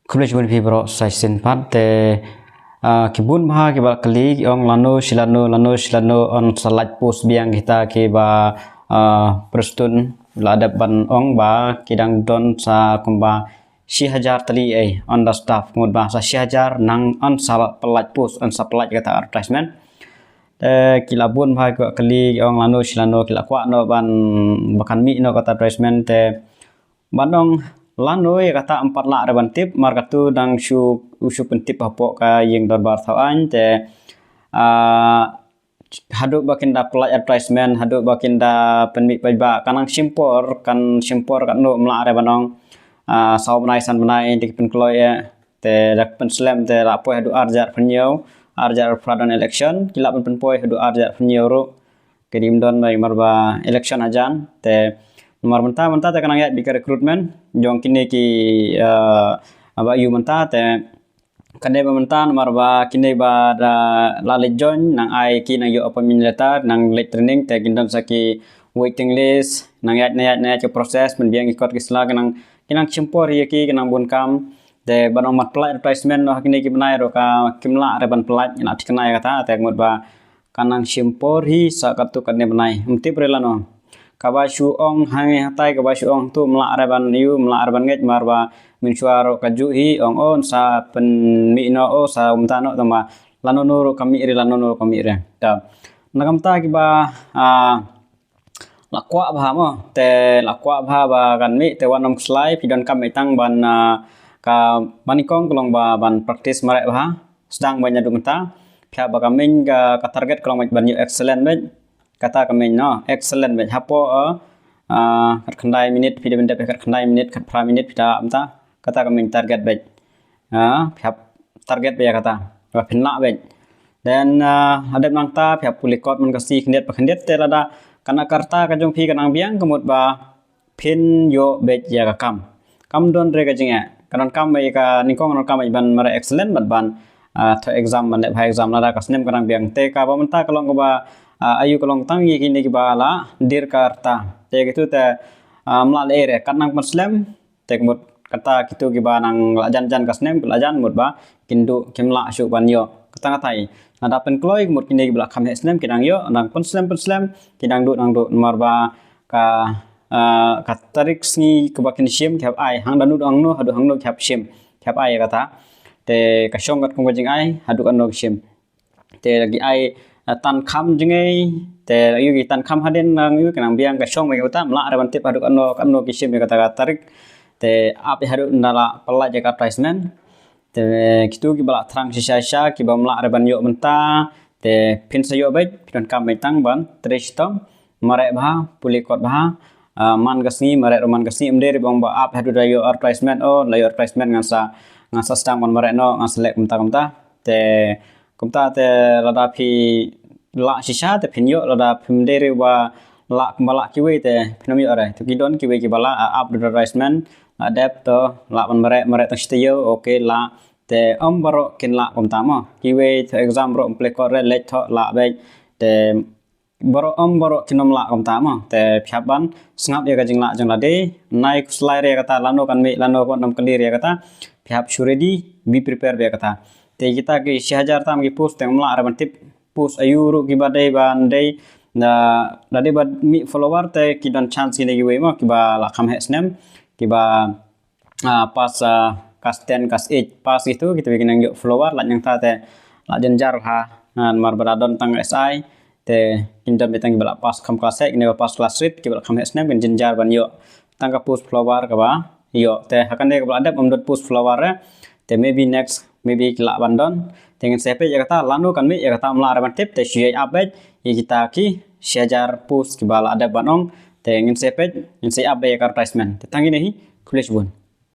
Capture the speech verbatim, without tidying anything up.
Khublei shibun phi bro, sa shisien pat te, ah, ki bun bha kiba la kylli, ki ong lano shi lano, lano shi lano yn sa lait post biang kita kiba, ah, Prestone la dep ban ong ba ki dang don sa kumba shi hajar tylli ei, yn da staff, mut ba sa shi hajar nang yn sa pyllait post, yn sa pyllait kata advertisement. Te ki la bun bha kiba kylli, ki ong lano shi lano, ki la kwah noh ban, ba kan mih noh kata advertisement te ban ong lano ïa kata ym pat lah re ban tip, mar katu dang shu, u shu pyntip hapoh ka ïing dorbar thaw aiñ te, ah, haduh ba kin da pyllait advertisement, haduh ba kin da pynmih paidbah, kan nang shim por, kan shim por katno ym lah re ban ong, ah, saw bnai san bnai te ki pynkloi ïa, te da pynslem te la poi haduh ar hajar phew hynñiew, ar hajar phra don election, ki la pyn pynpoi haduh ar hajar phew hynñiew ruh. Ki dim don ba mar ba election hajan te mar mynta, mynta te ka nang ïaid beit ka recruitment jong kine ki, eh, ba ïoh mynta te kane ba mynta namar ba kine ba da la leit join nang ai ki nang ïoh appointment letter, nang leit training te kin don sa ki waiting list, nang ïaid, nang ïaid, nang ïaid ki process, pynbiang ki kot ki sla, ki nang, ki nang shim por ïa ki, ki nang bun kam. Te ban ong ban pyllait advertisement noh kine ki bnai ruh ka kim lah re ban pyllait, ngi la thikna ïa kata te mut ba ka nang shim por hi sa katto katne bnai. Ym tip re lano. Kaba shu ong hangne hatai, kaba shu ong tu ym lah re ban ïoh, ym lah re ban ngeit, mar ba mynshuwa ruh kajuh hi ong, oh, yn sa pynmih noh, oh, sa kumta noh, tang ba lano noh ruh ka mih re, lano noh ruh ka mih re. Te na kumta kiba, ah, la kwah bha mo, te la kwah bha ba kan mih, te wat nym khuslai, phi donkam beit tang ban, ah, ka, ba nyngkong ka long ba ban practice mareh bha. Sdang ba naduh mynta phi hap ba ka main ka, ka target ka long ban ïoh excellent beit. Kata ka main noh, excellent beit. Hapoh, eh, ah, khatkhyndai minit phi dei ban dep, khatkhyndai minit, khatphra minit phi dei mynta. Kata ka main target beit. Ah, phi hap target beit ïa kata ba phin lah beit. Then, ah, hadep nangta phi hap pule kot man ka sngi khyndiat pa khyndiat, te lada ka na ka rta ka jong phi ka nang biang ka mut ba phin ïoh beit ïa ka kam. Kam don re ka jingeh. Ka donkam ïa ka nyngkong, ka donkam ïa ban mareh excellent bad ban, ah, thoh exam, ban leh bha exam lada ka snem ka nang biang. Te kaba mynta ka long kaba, ah, aïu ka long tang ïa kine kiba la dier ka rta. Te kito te, ah, ym lah leh re, kat nang pynslem. Te ka mut kata kito kiba nang la jan jan ka snem, ki la jan mut ba kin duh, kim lah shuh ban ïoh. Kata katai. Lada pynkloi ka mut kine kiba la kham heh snem ki dang ïoh, nang pynslem pynslem, ki dang duh, dang duh, namar ba ka, ah, ka tarik sngi kaba kin shim ki hap ai, hangno haduh hangno, haduh hangno ki hap shim, ki hap ai ïa kata. Te ka shong katkum ka jingai haduh katno ki shim. Te ki ai, ah, tan kham jingei, te ïoh ki tan kham hadien nang ïoh ki nang biang, ka shong beit kata, ym lah re ban tip haduh katno, katno ki shim ïa kata ka tarik. Te ap ïa haduh ynda la pyllait ïa ka advertisement. Te kito kiba la thrang shisha shisha, kiba ym lah re ban ïoh mynta, te phin sa ïoh beit, phi donkam beit tang ban trei shitom, mareh bha, pule kot bha, ah, man ka sngi, mareh ruh man ka sngi, ym dei re ba ong ba ap haduh da ïoh advertisement, oh, la ïoh advertisement ngan sa, ngan sa sdang ban mareh noh, ngan sa leh kumta kumta. Te kumta te lada phi lah shisha te phin ïoh, lada phim dei re ba lah kumba lah kiwei te phin ym ïoh re. Te ki don kiwei kiba lah, ah, ap da advertisement, la dep to, lah ban mareh, mareh tang shi taïew, okay, lah. Te ym baroh kin lah kumta mo. Kiwei thoh exam ruh ym pule kot re, leit thoh lah beit. Te baroh, ym baroh kin ym lah kumta mo. Te phi hap ban sngap ïa ka jinglah jong lade, nai khuslai re ïa kata, lano kan mih, lano kan ym kylli re ïa kata. Phi hap shu ready, be prepare beit ïa kata. Te kita ki shi hajar tam ki post te ym lah re ban tip post aïu ruh kiba dei ban dei, na, da dei ba mih follower te ki don chance kine kiwei mo kiba la kham heh snem, kiba, ah, pass, ah, class ten, class eight, pass kito, kito ki nang ïoh follower, lait nangta te la jynjar bha, ah, namar ba la don tang S I, te kin don beit tang kiba la pass kham class eight, kine ba pass class eight, kiba la kham heh snem, kin jynjar ban ïoh tang ka post follower kaba ïoh. Te ha kane kaba la dep ym don post follower re, te maybe next, maybe ki lah ban don. Te ngin sa peit ïa kata, lano kan mih ïa kata ym lah re ban tip, te shu ïa ap beit ïa kita ki shi hajar post kiba la dep ban ong. Te ngin sa peit, ngin sa ap beit ïa ka advertisement. Te tang kine hi, khublei shibun.